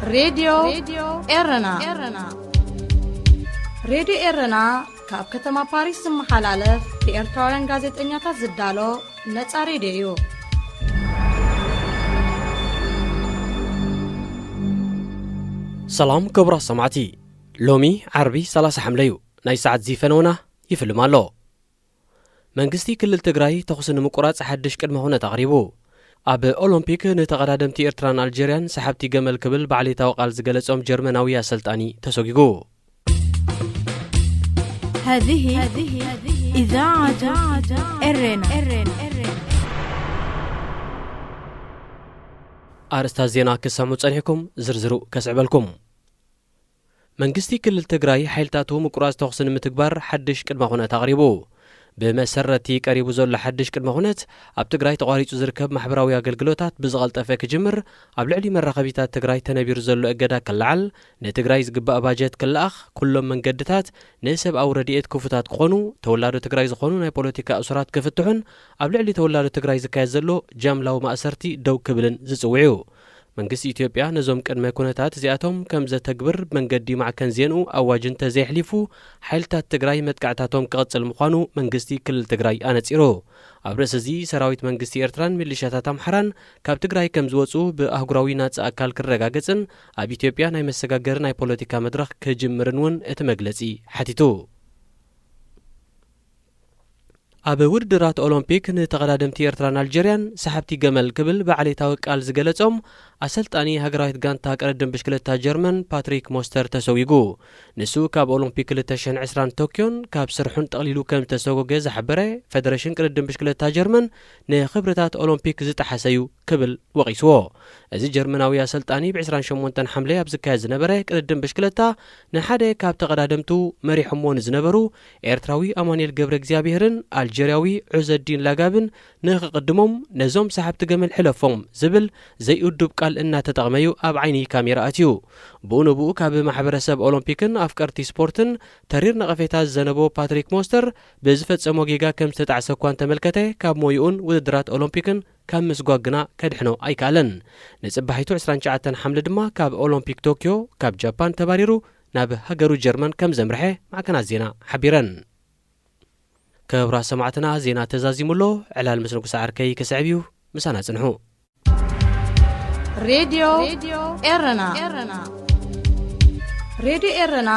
ሬድዮ ኤረና። ሬድዮ ኤረና ካብ ከተማ ፓሪስ ዝመሓላለፍ ብኤርትራውያን ጋዜጠኛታት ዝዳሎ ነጻ ሬድዮ እዩ። ሰላም ክቡራት ሰማዕቲ፣ ሎሚ ዓርቢ ሰላሳ ሓምለ እዩ። ናይ ሰዓት ዚ ፈነውና ይፍልም ኣሎ። መንግስቲ ክልል ትግራይ ተኹሲ ንምቁራጽ ሓድሽ ቅድመ ኩነት ኣቕሪቡ። ኣብ ኦሎምፒክ ንተቐዳደምቲ ኤርትራን ኣልጀርያን ሰሓብቲ ገመል ክብል ብዓሌታዊ ቃል ዝገለጾም ጀርመናዊ ኣሰልጣኒ ተሰጒጉ። هذه إذاعة إرنا ኣርእስታት ዜና ክሰምዑ ጸኒሕኩም፣ ዝርዝሩ ከስዕበልኩም። መንግስቲ ክልል ትግራይ ሓይልታቱ ምቁራጽ ተኹሲ ንምትግባር ሓድሽ ቅድመ ኩነት ኣቕሪቡ። ብመሰረቲ ቀሪቡ ዘሎ ሓድሽ ቅድመ ኩነት፣ ኣብ ትግራይ ተቋሪጹ ዝርከብ ማሕበራዊ ኣገልግሎታት ብዝቐልጠፈ ክጅምር፣ ኣብ ልዕሊ መራኸቢታት ትግራይ ተነቢሩ ዘሎ እገዳ ክለዓል፣ ንትግራይ ዝግባእ ባጀት ክለኣኽ፣ ኩሎም መንገድታት ንሰብኣዊ ረድኤት ክፉታት ክኾኑ፣ ተወላዶ ትግራይ ዝኾኑ ናይ ፖለቲካ እሱራት ክፍትሑን ኣብ ልዕሊ ተወላዶ ትግራይ ዝካየድ ዘሎ ጃምላዊ ማእሰርቲ ደው ክብልን ዝጽውዕ እዩ። መንግስቲ ኢትዮጵያ ነዞም ቅድመ ኩነታት እዚኣቶም ከም ዘተግብር መንገዲ ማዕከን ዜንኡ ኣዋጅ እንተዘየሕሊፉ፣ ሓይልታት ትግራይ መጥቃዕታቶም ክቕጽል ምዃኑ መንግስቲ ክልል ትግራይ ኣነጺሩ። ኣብ ርእሲ እዚ፣ ሰራዊት መንግስቲ ኤርትራን ሚሊሻታት ኣምሓራን ካብ ትግራይ ከም ዝወጹ ብኣህጉራዊ ናጻ ኣካል ክረጋገጽን ኣብ ኢትዮጵያ ናይ መሰጋገሪ ናይ ፖለቲካ መድረኽ ክጅምርን እውን እቲ መግለጺ ሓቲቱ። ኣብ ውድድራት ኦሎምፒክ ንተቐዳደምቲ ኤርትራን ኣልጀርያን ሰሓብቲ ገመል ክብል ብዓሌታዊ ቃል ዝገለጾም ኣሰልጣኒ ሃገራዊት ጋንታ ቅድድም ብሽክለታ ጀርመን ፓትሪክ ሞስተር ተሰዊጉ። ንሱ ካብ ኦሎምፒክ ክልተ ሽሕን ዕስራን ቶክዮን ካብ ስርሑን ጠቕሊሉ ከም ዝተሰጎገ ዝሓበረ ፈደረሽን ቅድድም ብሽክለታ ጀርመን፣ ንኽብርታት ኦሎምፒክ ዝጠሓሰ እዩ ክብል ወቒስዎ። እዚ ጀርመናዊ ኣሰልጣኒ ብ ዕስራን ሸሞንተን ሓምለ ኣብ ዝካየድ ዝነበረ ቅድድም ብሽክለታ ንሓደ ካብ ተቐዳደምቱ መሪሖሞ ንዝነበሩ ኤርትራዊ ኣማኑኤል ገብረ እግዚኣብሄርን ኣልጀርያዊ ዑዘዲን ላጋብን ንኽቕድሞም ነዞም ሰሓብቲ ገመል ሕለፎም ዝብል ዘይእዱብ ቃል እናተጠቕመ እዩ ኣብ ዓይኒ ካሜራ ኣትዩ። ብኡ ንብኡ ካብ ማሕበረሰብ ኦሎምፒክን ኣፍቀርቲ ስፖርትን ተሪር ነቐፌታ ዝዘነቦ ፓትሪክ ሞስተር ብዝፈጸሞ ጌጋ ከም ዝተጣዕሰ እኳ እንተመልከተ ካብ ሞይኡን ውድድራት ኦሎምፒክን ካብ ምስጓግ ግና ከድሕኖ ኣይከኣለን። ንጽባሒቱ ዕስራን ትሽዓተን ሓምለ ድማ ካብ ኦሎምፒክ ቶክዮ ካብ ጃፓን ተባሪሩ ናብ ሃገሩ ጀርመን ከም ዘምርሐ ማዕከናት ዜና ሓቢረን። ክቡራት ሰማዕትና፣ ዜና ተዛዚሙ ኣሎ። ዕላል ምስ ንጉስ ዓርከይ ክስዕብ እዩ። ምሳና ጽንሑ። ሬድዮ ኤረና። ሬድዮ ኤረና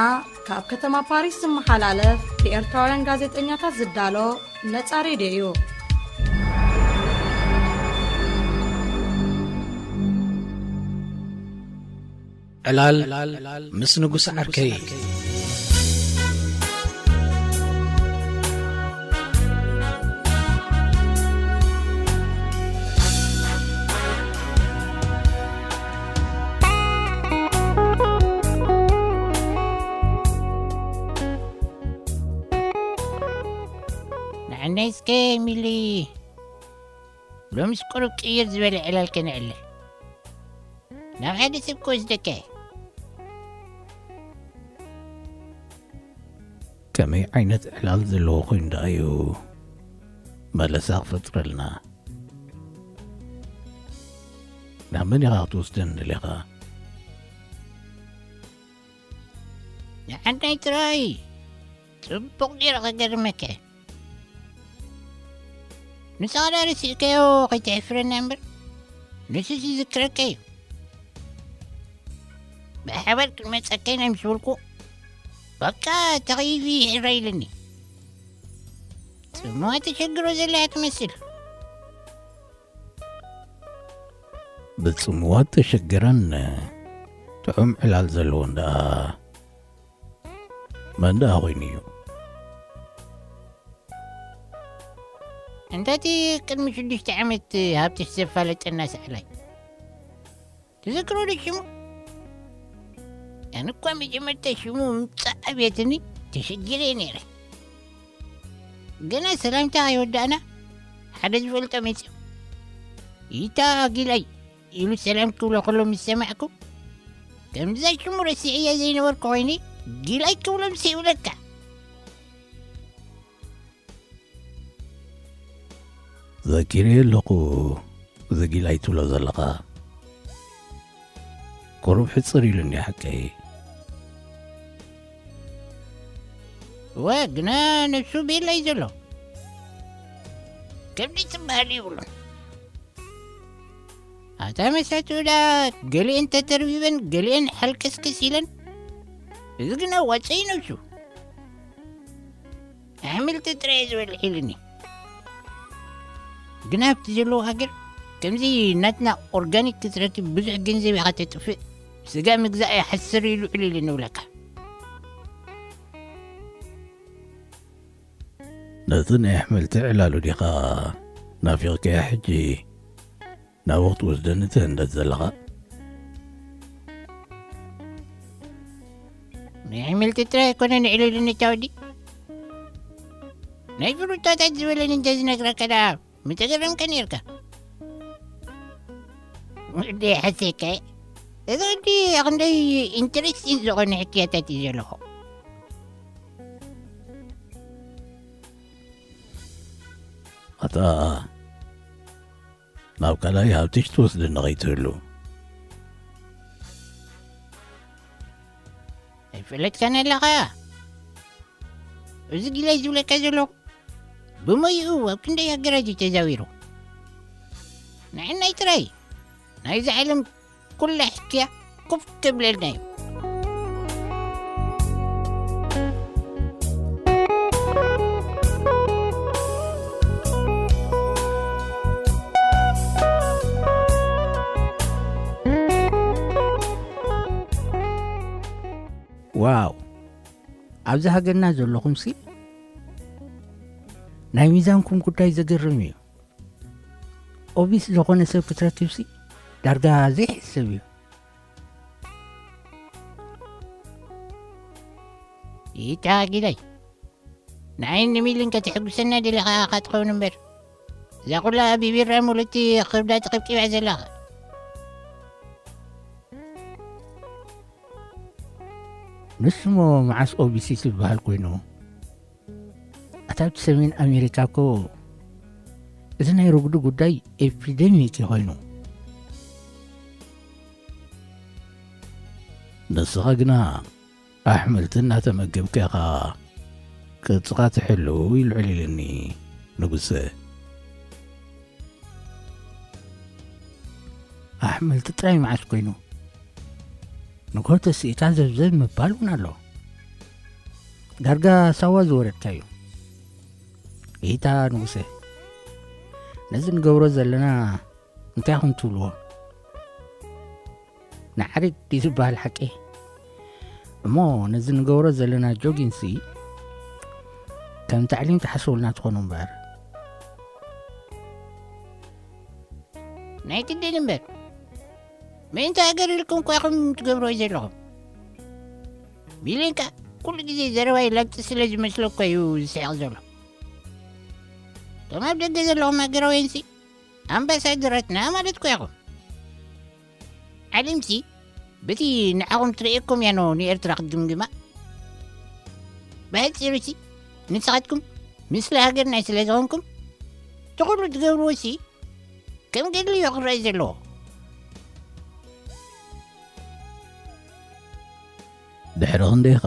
ካብ ከተማ ፓሪስ ዝመሓላለፍ ብኤርትራውያን ጋዜጠኛታት ዝዳሎ ነጻ ሬድዮ እዩ። ዕላል ምስ ንጉስ ዓርከይ። ንዓናይ እስከ ሚሊ፣ ሎምስ ቁሩብ ቅይር ዝበለ ዕላል ከነዕልል። ናብ ሓደ ሰብ ክወስደካ እየ። ከመይ ዓይነት ዕላል ዘለዎ ኮይኑ ደኣ እዩ መለሳ ክፈጥረልና? ናብ መን ኢኻ ክትወስደኒ ደሊኻ? ንዓናይ ጥራይ ጽቡቕ ገይረ ከገርመካ። ንስኻ ደኣ ረሲእካዮ ከይተሕፍረና እምበር፣ ንሱስ ይዝክረካ እዩ። ብሓባር ክንመጸካ ኢና ምስ በልኩ፣ በቃ ተኸይፊ ይሕራ ኢለኒ። ጽምዋ ተሸግሮ ዘላ እያ ትመስል። ብጽምዋ ተሸግረን ጥዑም ዕላል ዘለዎን ደኣ መን ደኣ ኮይኑ እዩ? እንተቲ ቅድሚ ሽዱሽተ ዓመት ሃብትሽ ዘፋለጠና ሰዕላይ ትዝክሮ ዶ ሽሙ? ኣነ እኳ መጀመርታ ሽሙ ምምጻእ ኣብየትኒ ተሸጊረ እየ ነይረ። ገና ሰላምታ ከይወዳእና ሓደ ዝፈልጦ መጺኡ፣ "ይታ ጊላይ" ኢሉ ሰላም ክብሎ ከሎ ምስ ሰማዕኩ፣ ከምዛ ሽሙ ረሲዐያ ዘይነበርኩ ኮይነ፣ "ጊላይ" ክብሎ ምስ ይብለካ። ዘኪረ ኣለኹ፣ እዚ ጊላይ ትብሎ ዘለኻ። ቁሩብ ሕጽር ኢሉኒ ሓቀይ። እወ፣ ግና ነብሱ ቤላ እዩ ዘሎ። ከብዲ ትበሃል ይብሉን። ኣታ መሳትኡ ደኣ ገሊአን ተተርቢበን ገሊአን ሓልቀስቅስ ኢለን። እዚ ግና ዋጸ እዩ ነብሱ። ኣሕምልቲ ጥራይ ዝበልዕ ኢሉኒ። ግና ኣብቲ ዘለዎ ሃገር ከምዚ ናትና ኦርጋኒክ ክትረክብ ብዙሕ ገንዘብ ኢኻ ተጥፍእ። ስጋ ምግዛእ ይሓስር እዩ ልዑል ኢሉ ንብለካ። ነቲ ናይ ኣሕምልቲ ዕላሉ ዲኻ ናፊቕካያ ሕጂ? ናብኡ ክትወስደኒ ትህንደት ዘለኻ? ናይ ኣሕምልቲ ጥራይ ኣይኮነን ዕልልኒ እታ ወዲ። ናይ ፍሩታታት ዝበለኒ እንተዝነግረካ ደኣ ምተገረምካ ነይርካ። ወዲ ሓሴካ፣ እዚ ወዲ ክንደይ ኢንትረስቲንግ ዝኾነ ሕክያታት እዩ ዘለኹ። ኣታ ናብ ካልኣይ ሃብትሽ ትወስድኒ ከይትህሉ። ኣይፈለጥካን ኣለኻ። እዚ ጊላይ ዝብለካ ዘለኹ ብሞይኡ ኣብ ክንደይ ሃገራት እዩ ተዛዊሩ። ንዕናይ ጥራይ ናይዚ ዓለም ኩላ ሕክያ ኮፍ ከብለልና እዩ። ዋው! ኣብዚ ሃገርና ዘለኹምሲ ናይ ሚዛንኩም ጉዳይ ዘገርም እዩ። ኦቢስ ዝኾነ ሰብ ክትረክብሲ ዳርጋ ዘይሕሰብ እዩ። ይታ ጊላይ፣ ንዓይን ንሚልን ከተሕጉሰና ደሊኻ ኢኻ ትኸውን እምበር፣ እዛ ኩላ ብቢራ ሙሉቲ ክብዳ ትቕብቂባ ዘለኻ። ንስሞ መዓስ ኦቢሲ ዝበሃል ኮይኑ? ኣታ ኣብቲ ሰሜን ኣሜሪካ እኮ እዚ ናይ ርጉዲ ጉዳይ ኤፒደሚክ እዩ ኮይኑ። ንስኻ ግና ኣሕምልቲ እናተመገብካ ኢኻ ቅርጽኻ ትሕሉ ኢሉ ዕሊልኒ ንጉሰ። ኣሕምልቲ ጥራይ መዓስ ኮይኑ? ንግሆ ተስኢካ ዘብዘብ ምባል እውን ኣሎ። ዳርጋ ሳዋ ዝወረድካ እዩ። ይታ ንጉሰ፣ ነዚ ንገብሮ ዘለና እንታይ ኢኹም ትብልዎ? ንዓሪድ ድዩ ዝበሃል ሓቂ? እሞ ነዚ ንገብሮ ዘለና ጆጊንሲ ከም ታዕሊም ተሓስቡልና ትኾኑ እምበር። ናይ ግድን እምበር፣ ምእንቲ ሃገር ኢልኩም እኳ ኢኹም ትገብርዎ ዘለኹም። ሚልዮን ከኣ ኩሉ ግዜ ዘረባይ ላግጺ ስለ ዝመስሎ እኮ እዩ ዝስሕቕ ዘሎ። እቶም ኣብ ደገ ዘለኹም ሃገራውያንሲ ኣምባሳደራትና ማለት እኮ ኢኹም። ዓሊምሲ በቲ ንዓኹም ትርእየኩም እያ ኖ ንኤርትራ ክትግምግማ። ብሓጺሩሲ ንስኻትኩም ምስሊ ሃገርና ስለ ዝኾንኩም፣ እቲ ኩሉ ትገብርዎሲ ከም ገድሊ እዩ ክረኣይ ዘለዎ። ድሕሪ ክንደይ ኢኻ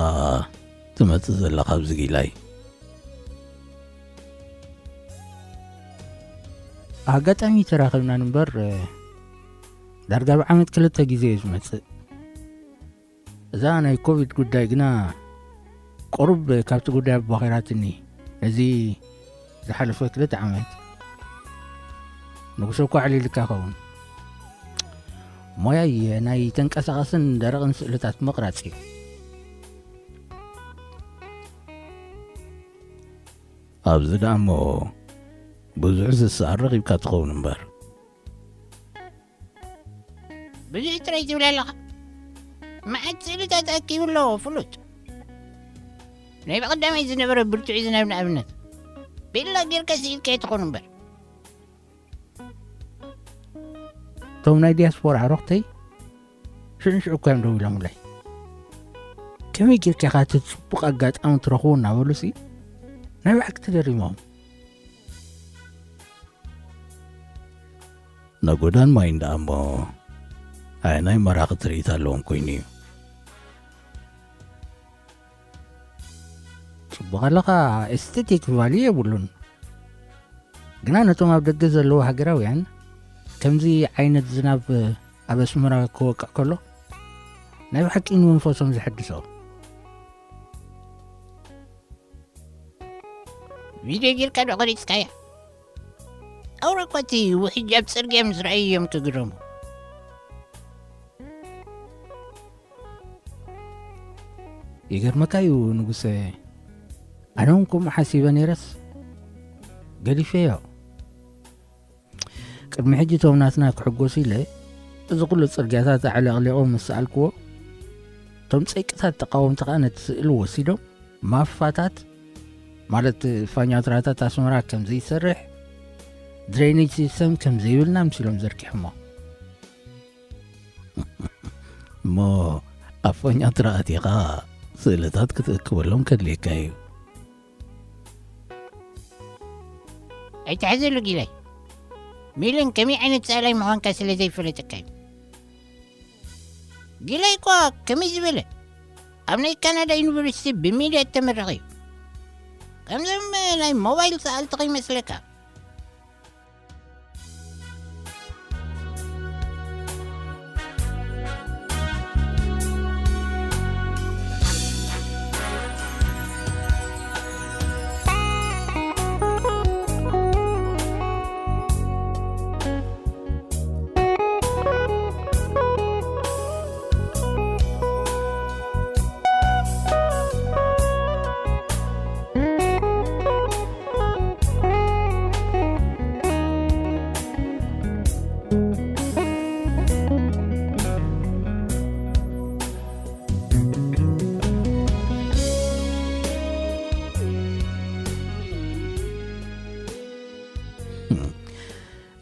ትመጽእ ዘለኻ ኣብዚ ጊላይ? ኣጋጣሚ ተራኺብናን እምበር፣ ዳርጋ ብዓመት ክልተ ግዜ እየ ዝመጽእ። እዛ ናይ ኮቪድ ጉዳይ ግና ቁሩብ ካብቲ ጉዳይ ኣቦኺራትኒ። ነዚ ዝሓለፈ ክልተ ዓመት ንጉሰ እኳ ኣዕሊልካ ኸውን። ሞያይ ናይ ተንቀሳቓስን ደረቕን ስእልታት ምቕራጽ እዩ። ኣብዚ ደኣ እሞ ብዙሕ ዝሰኣል ረኺብካ ትኸውን እምበር። ብዙሕ ጥራይ ትብል ኣለኻ። መዓት ስእልታት ኣኪቡ ኣሎ ፍሉጥ። ናይ ብቐዳማይ ዝነበረ ብርቱዕ ዝናብ ንኣብነት ቤላ ጌርካ ስኢልካዮ ትኾን እምበር። እቶም ናይ ዲያስፖራ ኣዕሩኽተይ ሽዑ ሽዑ እኮ እዮም ደው ኢሎምለይ። ከመይ ጌርካ ኢኻ እቲ ጽቡቕ ኣጋጣሚ ትረኽቦ እናበሉሲ ናይ ብሓቂ ተገሪሞም። ነጎዳን ማይን ደኣ እሞ ኣየናይ ማራኺ ትርኢት ኣለዎም ኮይኑ እዩ? ጽቡቕ ኣለኻ፣ ኤስቴቲክ ቫልዩ የብሉን። ግና ነቶም ኣብ ደገ ዘለዉ ሃገራውያን፣ ከምዚ ዓይነት ዝናብ ኣብ ኣስመራ ክወቅዕ ከሎ፣ ናይ ብሓቂ ንመንፈሶም ዘሐድሶ። ቪድዮ ጌርካ ዶ ቀሪጽካያ? ኣውራ እኳ እቲ ውሕጅ ኣብ ጽርግያ ምስ ረኣዩ እዮም ክግረሙ። ይገርመካ እዩ ንጉሰ፣ ኣነ እውን ከምኡ ሓሲበ ነይረስ ገዲፈዮ። ቅድሚ ሕጂ እቶም ናትና ክሕጎሱ ኢለ፣ እዚ ኩሉ ጽርግያታት ኣዕለቕሊቖም ምስ ሰኣልክዎ፣ እቶም ጸይቅታት ተቓወምቲ ከኣ ነቲ ስእሊ ወሲዶም፣ ማፋታት፣ ማለት ፋኛትራታት ኣስመራ ከም ዘይሰርሕ፣ ድሬኔጅ ሲስተም ከም ዘይብልና ምሲሎም ዘርጊሖሞ። እሞ ኣብ ፋኛትራ ኣቲኻ ስእልታት ክትእክበሎም ከድልየካ እዩ። ኣይትሓዘሉ ጊላይ። ሚልን ከመይ ዓይነት ሰኣላይ ምዃንካ ስለ ዘይፈለጠካ እዩ። ጊላይ እኳ ከመይ ዝበለ ኣብ ናይ ካናዳ ዩኒቨርሲቲ ብሚድያ እተመረቐ እዩ። ከምዞም ናይ ሞባይል ሰኣልቲ ከይመስለካ።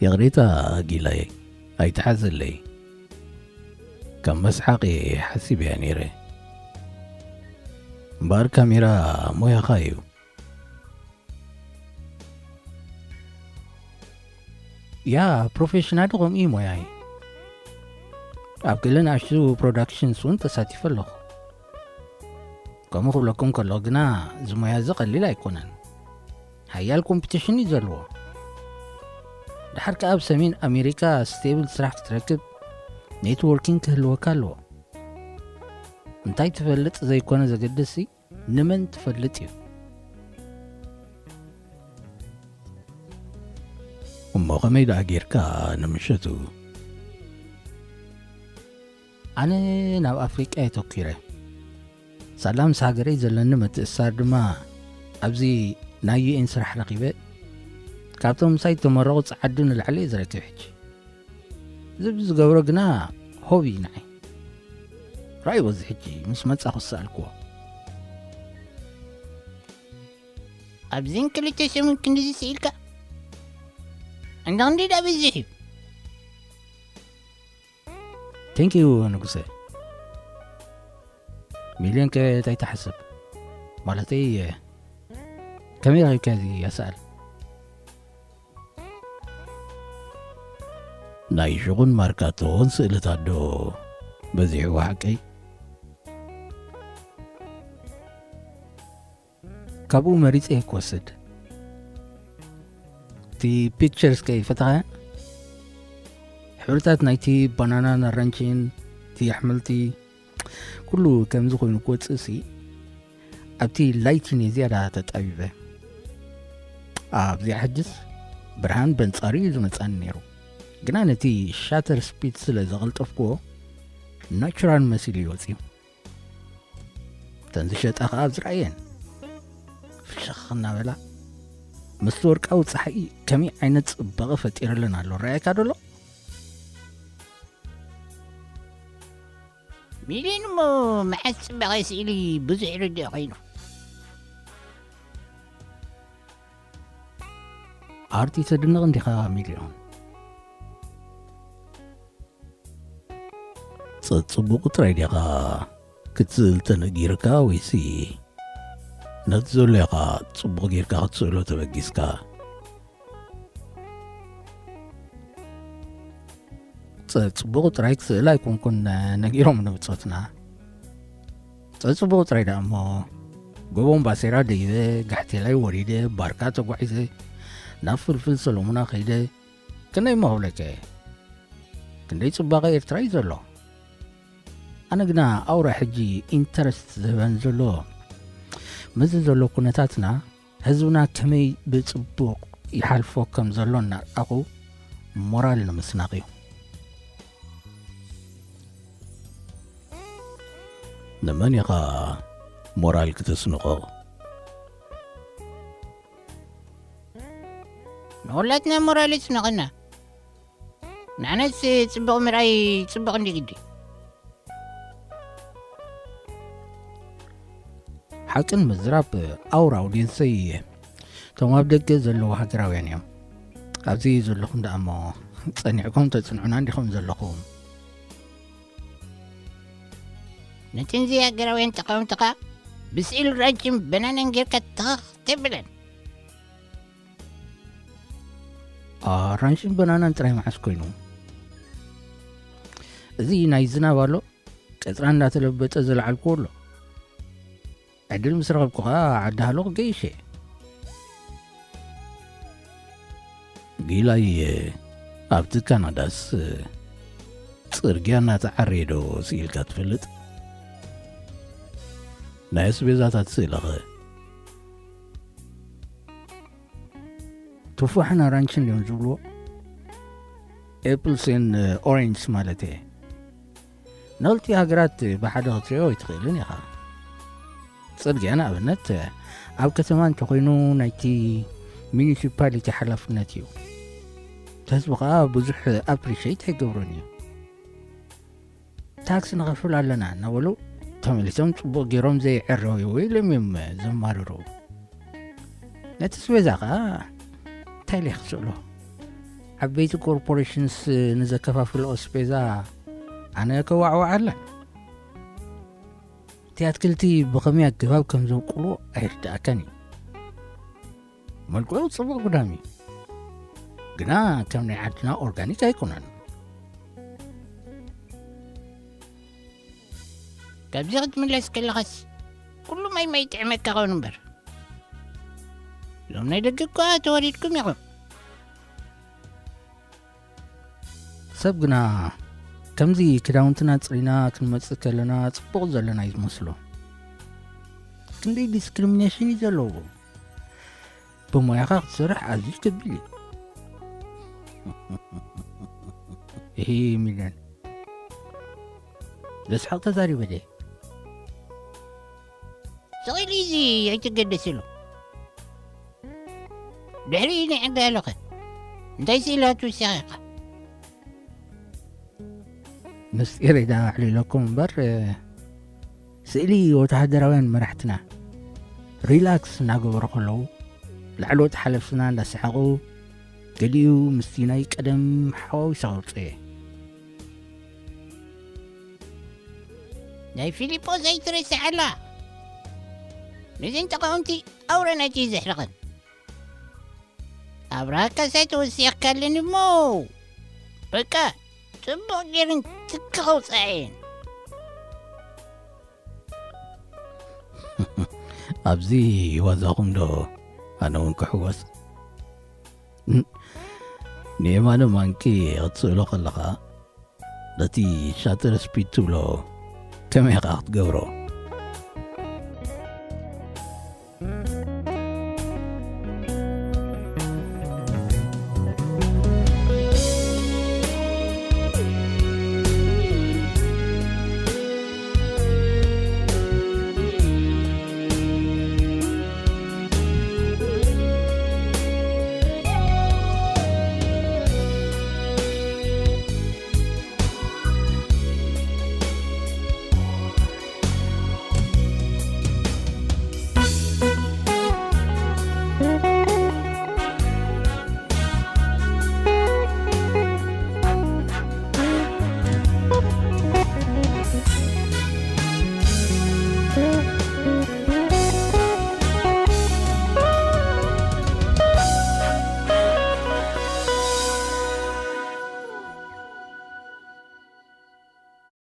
ይቕሬታ ጊላይ፣ ኣይትሓዘለይ። ከም መስሓቂ ሓሲበያ ነይረ። እምበኣር ካሜራ ሞያኻ እዩ። ያ፣ ፕሮፌሽናል ከምኡ እዩ ሞያይ። ኣብ ገለ ንኣሽቱ ፕሮዳክሽንስ እውን ተሳቲፈ ኣለኹ። ከምኡ ክብለኩም ከለኹ ግና፣ እዚ ሞያ እዚ ቀሊል ኣይኮነን። ሓያል ኮምፒቲሽን እዩ ዘለዎ። ደሓር ከኣ ኣብ ሰሜን ኣሜሪካ ስቴብል ስራሕ ክትረክብ ኔትወርኪንግ ክህልወካ ኣለዎ። እንታይ ትፈልጥ ዘይኮነ ዘገድሲ፣ ንመን ትፈልጥ እዩ። እሞ ከመይ ደኣ ጌርካ ንምሸቱ? ኣነ ናብ ኣፍሪቃ እየ ተኲረ። ሳላ ምስ ሃገረይ ዘለኒ ምትእስሳር ድማ ኣብዚ ናይ ዩ ኤን ስራሕ ረኺበ፣ ካብቶም ምሳይ ዝተመረቑ ጸዓዱ ንላዕሊ እየ ዝረክብ ሕጂ። እዚ ዝገብሮ ግና ሆቢ እዩ ንዓይ። ራእይዎ እዚ ሕጂ ምስ መጻኹ ዝሰኣልክዎ። ኣብዚን ክልተ ሰሙን ክንድዚ ስኢልካ? እንዳ ክንደይ ደኣ በዚሕ እዩ? ቴንክ ዩ ንጉሰ። ሚልዮን ከ እንታይ ትሓስብ? ማለተይ፣ ከመይ ረኺብካዮ እዚ ኣሰኣል? ናይ ሹቕን ማርካቶን ስእልታት ዶ በዚሕዎ ሓቀይ? ካብኡ መሪጸ እየ ክወስድ። እቲ ፒክቸርስ ከ ይፈተኻያ? ሕብርታት ናይቲ ባናናን ኣራንቺን፣ እቲ ኣሕምልቲ፣ ኩሉ ከምዚ ኮይኑ ክወጽእሲ፣ ኣብቲ ላይቲን እየ ዝያዳ ተጣቢበ። ኣብዚኣ ሕጅስ ብርሃን በንጻሩ እዩ ዝመጻኒ ነይሩ። ግና ነቲ ሻተር ስፒድ ስለ ዘቐልጠፍክዎ፣ ናቹራል መሲሉ እዩ ወጺኡ። እተን ዝሸጣ ኸኣ ኣብ ዝረኣየን ፍሽኽ እናበላ፣ ምስቲ ወርቃዊ ጸሓይ ከመይ ዓይነት ጽባቐ ፈጢረለን ኣሎ። ረኣየካ ዶ ኣሎ? ሚሊዮን እሞ መዓስ ጽባቐ ስእሊ ብዙሕ ይርድእ ኮይኑ? ኣርቲ ተድንቕ እንዲኻ ሚሊዮን። ጸጽቡቑ ጥራይ ዲኻ ክትስእል ተነጊርካ ወይሲ ነቲ ዘሎ ኢኻ ጽቡቕ ጌርካ ክትስእሎ ተበጊስካ? ጽቡቕ ጥራይ ክስእል ኣይኮንኩን ነጊሮም ንብጾትና። ጽቡቕ ጥራይ ደኣ እሞ፣ ጎቦን ባሴራ ደይበ፣ ጋሕቴላይ ወሪደ፣ ባርካ ተጓዒዘ፣ ናብ ፍልፍል ሰሎሙና ከይደ፣ ክንደይ እሞ ክብለከ፣ ክንደይ ጽባቐ ኤርትራ እዩ ዘሎ። ኣነ ግና ኣውራ ሕጂ ኢንተረስት ዝህበን ዘሎ፣ ምስዚ ዘሎ ኩነታትና ህዝብና ከመይ ብጽቡቕ ይሓልፎ ከም ዘሎ እናርኣኹ ሞራል ንምስናቕ እዩ። ንመን ኢኻ ሞራል ክተስንቖ? ንኹላትና ሞራል ይስንቐና። ንዓናስ ጽቡቕ ምርኣይ ጽቡቕ እንዲ ግዲ። ሓቂ ንምዝራብ ኣውራ ኣውድየንሰይ እቶም ኣብ ደገ ዘለዉ ሃገራውያን እዮም። ኣብዚ ዘለኹም ደኣ እሞ ጸኒዕኩም ተጽንዑና እንዲኹም ዘለኹም። ነተን ዘይሃገራውያን ተቓወምትኻ ብስኢል ራንችን በናናን ጌርካ ተኸኽ ተብለን። ኣራንሽን በናናን ጥራይ መዓስ ኮይኑ? እዚ ናይ ዝናብ ኣሎ፣ ቀጽራ እንዳተለበጠ ዝለዓልክዎ ኣሎ። ዕድል ምስ ረኸብኩ ኸኣ ዓዲ ሃሎ ክገይሽ እየ። ጊላይ ኣብቲ ካናዳስ ጽርግያ እናተዓረየ ዶ ስኢልካ ትፈልጥ? ናይ ኣስቤዛታት ስእለኸ? ቱፋሕን ኣራንሽን ድዮም ዝብልዎ? ኤፕልስን ኦሬንጅስ ማለት እየ። ንኽልቲኡ ሃገራት ብሓደ ክትሪኦ ኣይትኽእልን ኢኻ። ጽርግያ ንኣብነት ኣብ ከተማ እንተኾይኑ ናይቲ ሚኒሲፓሊቲ ሓላፍነት እዩ። እቲ ህዝቢ ኸኣ ብዙሕ ኣፕሪሼት ኣይገብሮን እዩ። ታክስ ንኸፍል ኣለና እናበሉ ተመሊሶም ጽቡቕ ገይሮም ዘይዕረዩ ኢሎም እዮም ዘማርሩ። ነቲ ኣስቤዛ ኸኣ እንታይ ኢለ ክስእሎ? ዓበይቲ ኮርፖሬሽንስ ንዘከፋፍልኦ ኣስቤዛ ኣነ ከዋዕዋዓለን? እቲ ኣትክልቲ ብኸመይ ኣገባብ ከም ዘብቁልዎ ኣይርድኣካን እዩ። መልክዑ ጽቡቕ ጉዳም እዩ፣ ግና ከም ናይ ዓድና ኦርጋኒክ ኣይኮነን። ካብዚ ክትምለስ ከለኻስ ኩሉ ማይ ማይ ይጥዕመካ ኸውን እምበር፣ እዞም ናይ ደገ እኳ ተወሪድኩም ኢኹም። ሰብ ግና ከምዚ ክዳውንትና ጽሪና ክንመጽእ ከለና ጽቡቕ ዘለና እዩ ዝመስሎ። ክንደይ ዲስክሪሚኔሽን እዩ ዘለዎ። ብሞያኻ ክትሰርሕ ኣዝዩ ከቢድ እዩ። እሂ ሚልዮን፣ ዘስሕቕ ተዛሪበ ድየ? ስቕ ኢሉ እዚ ኣይትገደስ ኢሉ። ድሕሪ ናይ ዕዳ ኣለኸ እንታይ ስኢላት ወሲኻ ኢኻ? ምስጢር ኢዳ ኣዕሊለኩም እምበር፣ ስእሊ ወተሃደራውያን መራሕትና ሪላክስ እናገበሩ ከለዉ፣ ላዕለዎት ሓለፍትና እንዳሰሓቑ፣ ገሊኡ ምስቲ ናይ ቀደም ሓዋዊሰ ከውፅኦ እየ። ናይ ፊሊጶስ ኣይትረስዓላ። ነዘን ተቃወምቲ ኣውረ ናይቲ ዘሕርቐን። ኣብርሃ ካሳይ ተወሲኽካ ኣለኒ እሞ፣ በቃ፣ ጽቡቕ ገይረን ትኪ ከውጽኣየን። ኣብዚ ዋዛኹም ዶ ኣነ እውን ክሕወስ? ንየማነ ማንኪ ክትስእሎ ከለኻ፣ ነቲ ሻተር ስፒድ ትብሎ ከመይ ኢኻ ክትገብሮ?